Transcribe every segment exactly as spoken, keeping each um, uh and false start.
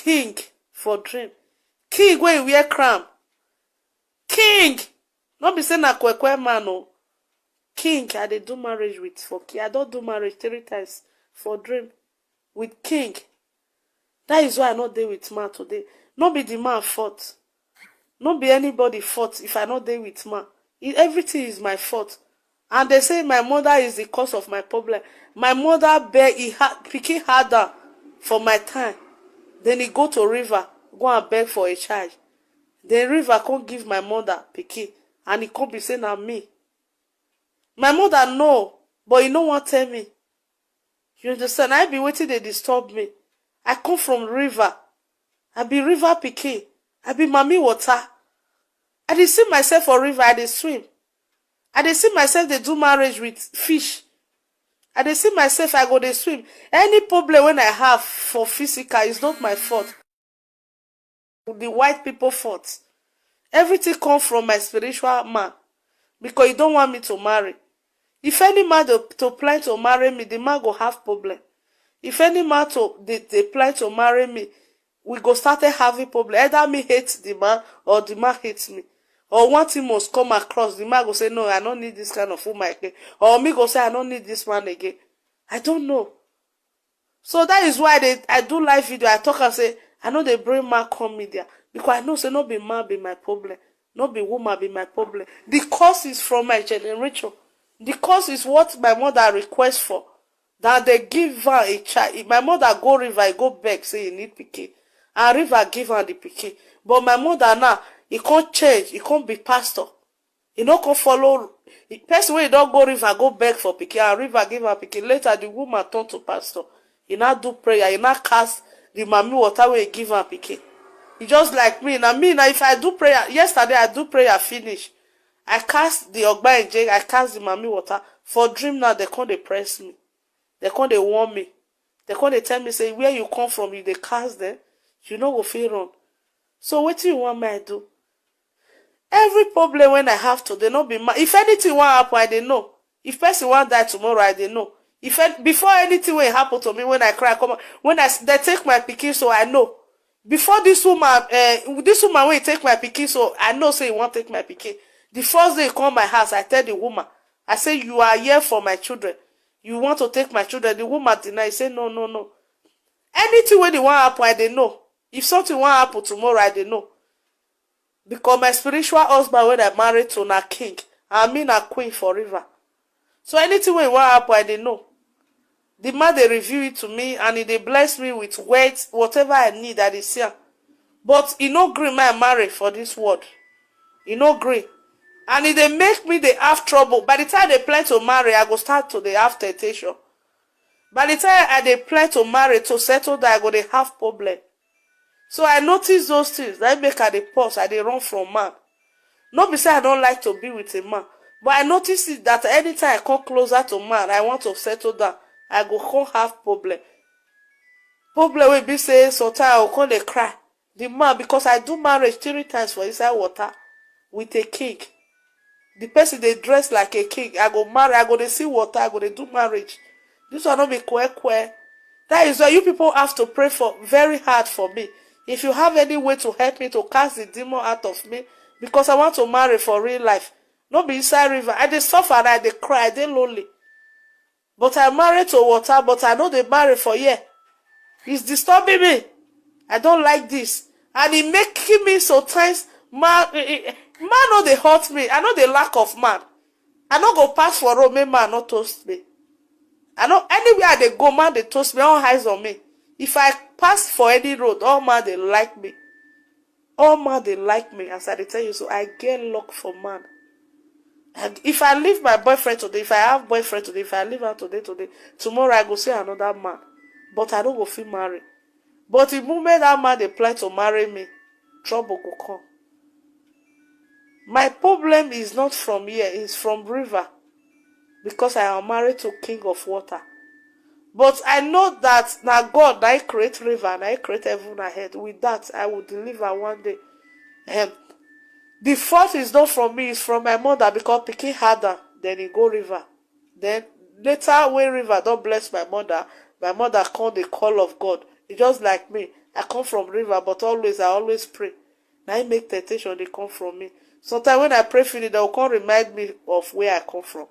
King for dream. King wey wear crown. King. No be say na kwekwe man o. King, I dey do marriage with for king. I don do marriage three times for dream with king. That is why I no dey with man today. No be the man fault. No be anybody fault if I no dey with man. E- everything is my fault. And they say my mother is the cause of my problem. My mother beg, he ha- pikin hard am for my time. Then he go to river, go and beg for a child. Then river come give my mother pikin, and he come be say na me. My mother know, but he no wan tell me. You understand? I be wetin dey disturb me. I come from river. I be river pikin. I be mami water. I dey see myself for river, I dey swim. I dey see myself dey do marriage with fish. I dey see myself, I go dey swim. Any problem when I have for physical is not my fault. The white people fault. Everything come from my spiritual man, because he don't want me to marry. If any man to, to plan to marry me, the man go have problem. If any man to they, they plan to marry me, we go start having problem. Either me hate the man or the man hates me. Or one thing must come across. The man go say, "No, I don't need this kind of woman again." Or me go say, "I don't need this man again." I don't know. So that is why they, I do live video. I talk and say, I know they bring man come media. Because I know say no be man be my problem. No be woman be my problem. The cause is from my generation. The cause is what my mother requests for. That they give her a child. If my mother go river, I go beg, say he need pikin. And river give her the pikin. But my mother now, he can't change. He can't be pastor. He no come follow. Person wey don go river go beg for pikin, and river give her pikin. Later, the woman turn to pastor. He now do prayer. He now cast the mami water wey he give her pikin. He just like me. Now me, now if I do prayer, yesterday I do prayer finish. I cast the ogba eje, I cast the mami water. For dream now, they come dey press me. They come dey warn me. They come dey tell me say, "Where you come from, you dey cast them. You no go fit run." So wetin you want me I do? Every problem when I have today, no be ma- if anything wan happen, I dey know. If person wan die tomorrow, I dey know. If an- before anything wey happen to me, when I cry, come out, when I s- they take my pikin, so I know. Before this woman, uh, this woman wey take my pikin, so I know say he wan take my pikin. The first day he come my house, I tell the woman, I say, "You are here for my children. You want to take my children?" The woman deny, say, "No, no, no." Anything wey dey wan happen, I dey know. If something wan happen tomorrow, I dey know. Because my spiritual husband wey I married to na king, and me na queen for river. So anything wey wan happen, I dey know. The man dey reveal it to me, and he dey bless me with wealth, whatever I need, I dey see am. But he no gree make I marry for this world. He no gree. And he dey make me dey have trouble. By the time they plan to marry, I go start to dey have temptation. By the time I dey plan to marry, to settle down, I go dey have problem. So I notice those things. That make I dey pause, I dey run from man. No be say I don't like to be with a man, but I notice it that anytime I come closer to man, I want to settle down, I go come have problem. Problem will be say sometimes I go come dey cry. The man, because I do marriage three times for inside water with a king. The person dey dress like a king. I go marry, I go dey see water, I go dey do marriage. This one no be kwe kwe. That is why you people have to pray for very hard for me. If you have any way to help me to cast the demon out of me, because I want to marry for real life. No be inside river. I dey suffer and I dey cry, I dey lonely. But I married to water, but I know they marry for here. It's disturbing me. I don't like this. And it making me sometimes man, eh, eh, man no dey hurt me. I know the lack of man. I no go pass for road, make man no toast me. I know anywhere I dey go, man dey toast me, all eyes on me. If I pass for any road, all man dey like me. All man dey like me, as I dey tell you, so I get luck for man. And if I leave my boyfriend today, if I have boyfriend today, if I leave her today, today, tomorrow I go see another man. But I don't go feel married. But the moment that man dey plan to marry me, trouble go come. My problem is not from here, it's from river. Because I am married to king of water. But I know that na God na he create river, na he create heaven ahead. With that, I will deliver one day. Um, the fault is not from me, it's from my mother, because pikin had am, then he go river. Then later when river don't bless my mother, my mother called the call of God. E just like me, I come from river, but always, I always pray. Na im make temptation dey come from me. Sometimes when I pray finish, dem go come remind me of where I come from.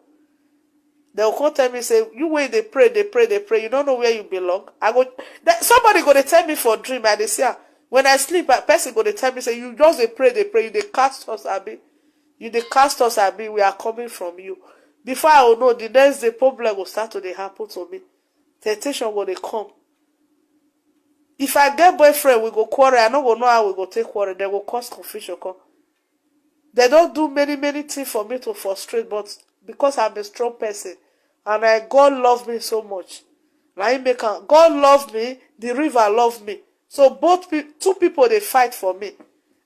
Dem go come tell me say, "You wey dey pray, dey pray, dey pray, you no know where you belong." I go, that, somebody go dey tell me for dream, I dey see am. When I sleep, a person go dey tell me say, "You just dey pray, dey pray, you dey cast us, abi? You dey cast us, abi? We are coming from you." Before I go know, the next day, problem go start to dey happen to me. Temptation go dey come. If I get boyfriend, we go quarrel. I no go know how we go take quarrel. Dem go cause confusion come. Dem don do many, many things for me to frustrate, but because I'm a strong person, and I, God love me so much, na im make am. God love me, the river love me. So both pe-, two people dey fight for me.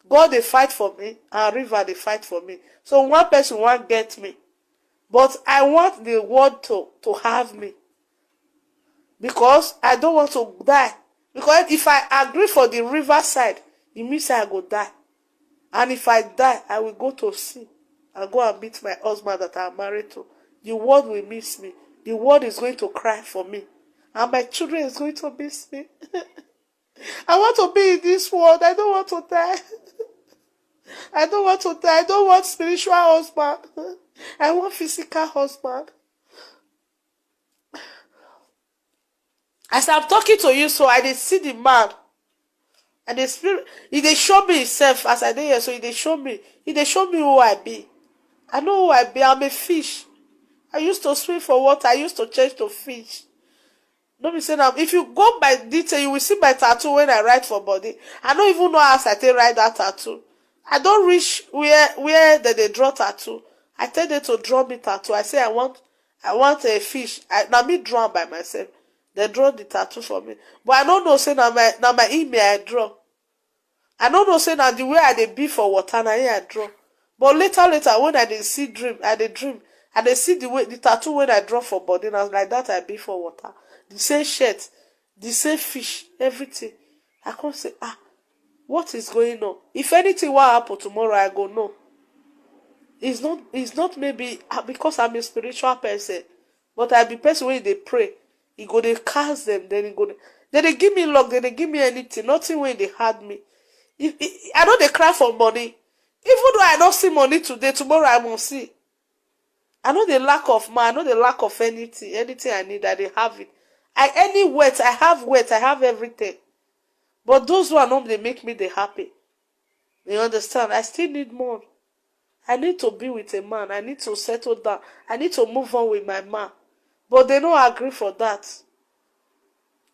God dey fight for me, and river dey fight for me. So one person wan get me, but I want the world to, to have me, because I don't want to die. Because if I agree for the river side, e mean say I go die. And if I die, I will go to sea and go and meet my husband that I'm married to. The world will miss me. The world is going to cry for me. And my children is going to miss me. I want to be in this world. I don't want to die. I don't want to die. I don't want spiritual husband. I want physical husband. As I'm talking to you, so I dey see the man. And the spirit, he dey show me himself as I dey here. So he dey show me. He dey show me who I be. I know who I be. I'm a fish. I used to swim for water. I used to change to fish. No be say now, if you go by detail, you will see my tattoo when I write for body. I don't even know how I take write that tattoo. I don't reach where, where they, they draw tattoo. I tell them to draw me tattoo. I say I want, I want a fish. I, now me draw am by myself. They draw the tattoo for me. But I don't know say now my, now my email I draw. I don't know say now the way I dey be for water, na here I draw. But later, later, when I dey see dream, I dey dream, I dey see the way, the tattoo when I draw for body, na like that I be for water. The same shirt, the same fish, everything. I come say, "Ah, what is going on?" If anything will happen tomorrow, I go know. It's not, it's not maybe, ah, because I'm a spiritual person, but I be person wey dey pray. He go dey cast them, then he go dey, then they give me luck, then they give me anything, nothing wey dey hard me. If, if, I no dey cry for money. Even though I no see money today, tomorrow I must see. I no dey lack of man, I no dey lack of anything. Anything I need, I dey have it. I, any wealth, I have wealth, I have everything. But those one no dey make me dey happy. You understand? I still need more. I need to be with a man. I need to settle down. I need to move on with my man. But they no agree for that.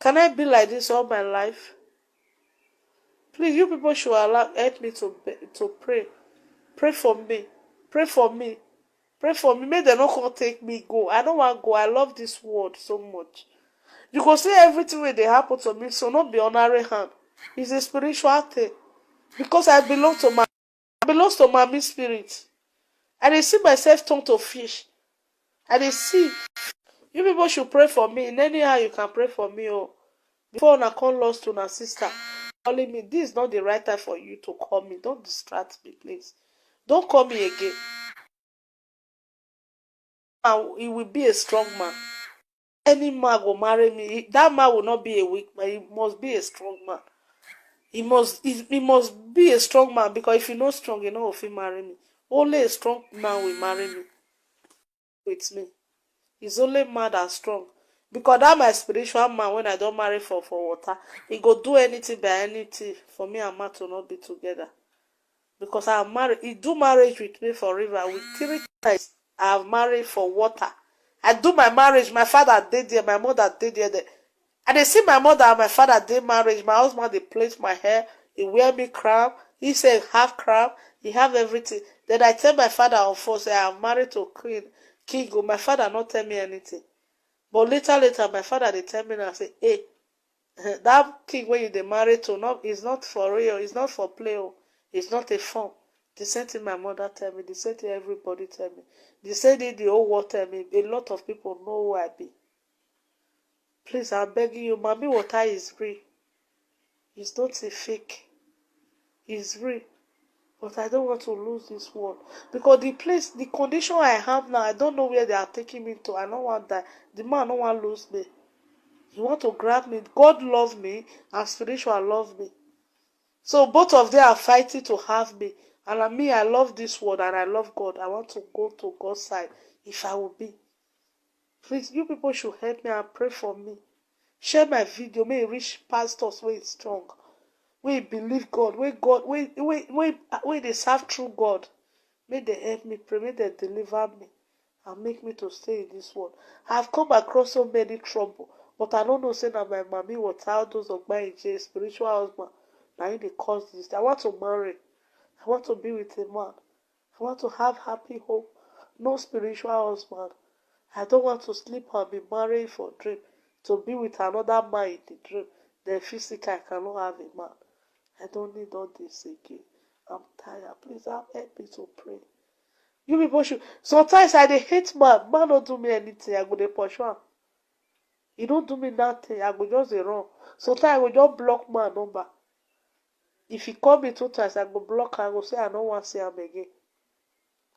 Can I be like this all my life? Please, you people should allow, help me to be, to pray. Pray for me. Pray for me. Pray for me. Make dem no come take me go. I no wan go. I love this world so much. You go see everything wey dey happen to me, so no be ordinary hand. It's a spiritual thing. Because I belong to my, I belong to my spirit. I dey see myself turn to fish. I dey see. You people should pray for me in anyhow you can pray for me. Oh, before una come lost to una sister calling me, this is not the right time for you to call me. Don't distract me, please. Don't call me again. And he will be a strong man. Any man go marry me. He, that man will not be a weak man. He must be a strong man. He must, he, he must be a strong man, because if he not strong, he no go fit marry me. Only a strong man will marry me. With me. He's only mad and strong. Because that my spiritual man, when I don't marry for, for water, he go do anything by anything for me and man to not be together. Because I have married, he do marriage with me for river. With three times, I have married for water. I do my marriage. My father did there. My mother did there. There. I dey see my mother and my father dey marriage. My husband dey plait my hair. He wear me crown. He say half crown. He have everything. Then I tell my father on phone say I am married to queen, king. Oh, my father not tell me anything. But later, later, my father dey tell me now say, "Hey, that king wey you dey marry to, no, is not for real. It's not for play. Oh, it's not a fun." The same thing my mother tell me. The same thing everybody tell me. The same thing the whole world tell me. A lot of people know who I be. Please, I'm begging you, Mami Water is real. It's not a fake. It's real. But I don't want to lose this world. Because the place, the condition I have now, I don't know where they are taking me to. I don't want that. The man no wan lose me. He want to grab me. God love me and spiritual love me. So both of them are fighting to have me. And I mean, I love this world and I love God. I want to go to God's side if I will be. Please, you people should help me and pray for me. Share my video, may it reach pastors where it's strong, where believe God, where God, where, where, where, where they serve true God. May they help me pray, may they deliver me and make me to stay in this world. I've come across so many trouble, but I don't know say na my mommy water, all those of my spiritual husband, na him dey cause this. I want to marry. I want to be with a man. I want to have happy home. No spiritual husband. I don't want to sleep and be married for dream. To be with another man in the dream. Then physical, I cannot have a man. I don't need all this again. I'm tired. Please help me to pray. You people should. Sometimes I dey hate man. Man don't do me anything. I go dey pursue am. He don't do me nothing. I go just dey run. Sometimes I go just block man number. If he call me two times, I go block am. I go say I no want see am again.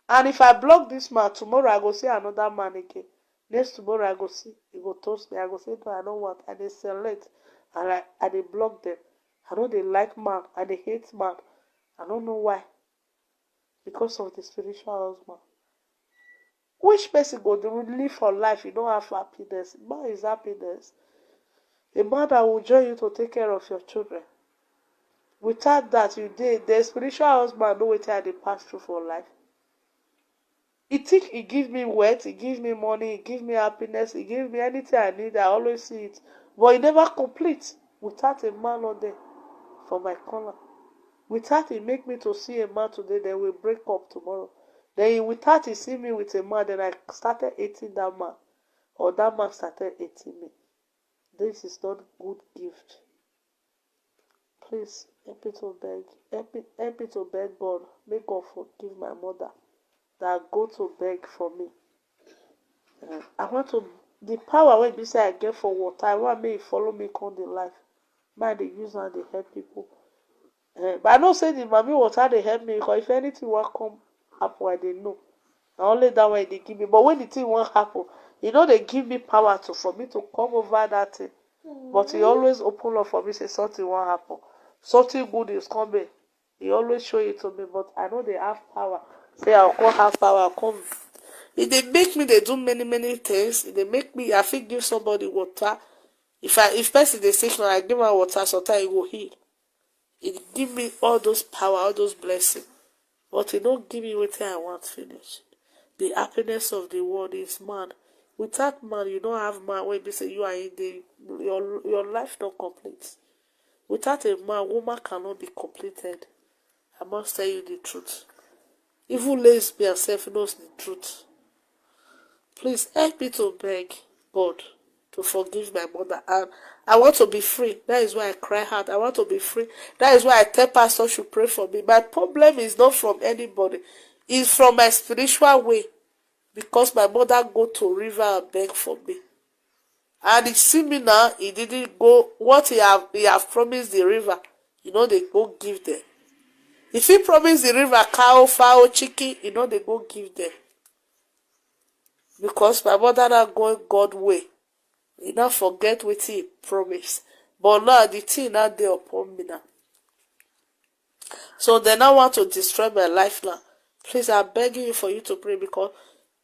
And if I block this man, tomorrow I go see another man again. Next tomorrow I go see, he go toast me. I go say, "No, I no want." I dey select. And I, I dey block them. I no dey like man. I dey hate man. I don't know why. Because of the spiritual husband. Which person go dey live for life, you don't have happiness? Man is happiness. A man that will join you to take care of your children. Without that, you dey, the spiritual husband know wetin I dey pass through for life. He think he give me wealth, he give me money, he give me happiness, he give me anything I need. I always see it. But he never complete without a man on there for my corner. Without he make me to see a man today, then we break up tomorrow. Then he, without he see me with a man, then I started hating that man. Or that man started hating me. This is not good gift. Please, help me to beg. Help me, help me to beg God. May God forgive my mother that go to beg for me. Uh, I want to, the power wey be say I get for water, I want make e follow me come the life. Make I dey use am dey help people. Uh, but I know say the mami water dey help me, because if anything wan come happen, I dey know. Na only that one e dey give me. But when the thing wan happen, e no dey give me power to, for me to come over that thing. But e always open up for me say something wan happen. Something good is coming. E always show it to me, but I no dey have power. Say I go come have power, come. E dey make me dey do many, many things. E dey make me, I fit give somebody water. If I, if person dey sick now, I give am water, sometimes e go heal. E give me all those power, all those blessings. But e no give me wetin I want finish. The happiness of the world is man. Without man, you don't have man wey be say you and him dey, your, your life no complete. Without a man, woman cannot be completed. I must tell you the truth. Even lesbian sef knows the truth. Please help me to beg God to forgive my mother. And I want to be free. That is why I cry hard. I want to be free. That is why I tell pastor should pray for me. My problem is not from anybody. It's from my spiritual way. Because my mother go to river and beg for me. And he see me now, he didn't go. What he have, he have promised the river, you know, they go give them. If he promised the river cow, fowl, chicken, you know, they go give them. Because my mother not going God way. He not forget what he promised. But now the thing not there upon me now. So they now want to destroy my life now. Please, I'm begging you for you to pray, because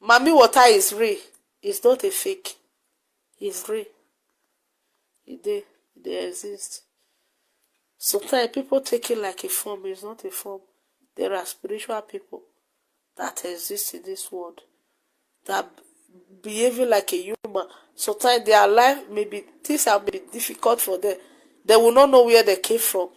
Mami Water is real. It's not a fake. It's real. It dey, it dey exist. Sometimes people take it like a form. It's not a form. There are spiritual people that exist in this world that behaving like a human. Sometimes their life may be, things have been difficult for them. They will not know where they came from.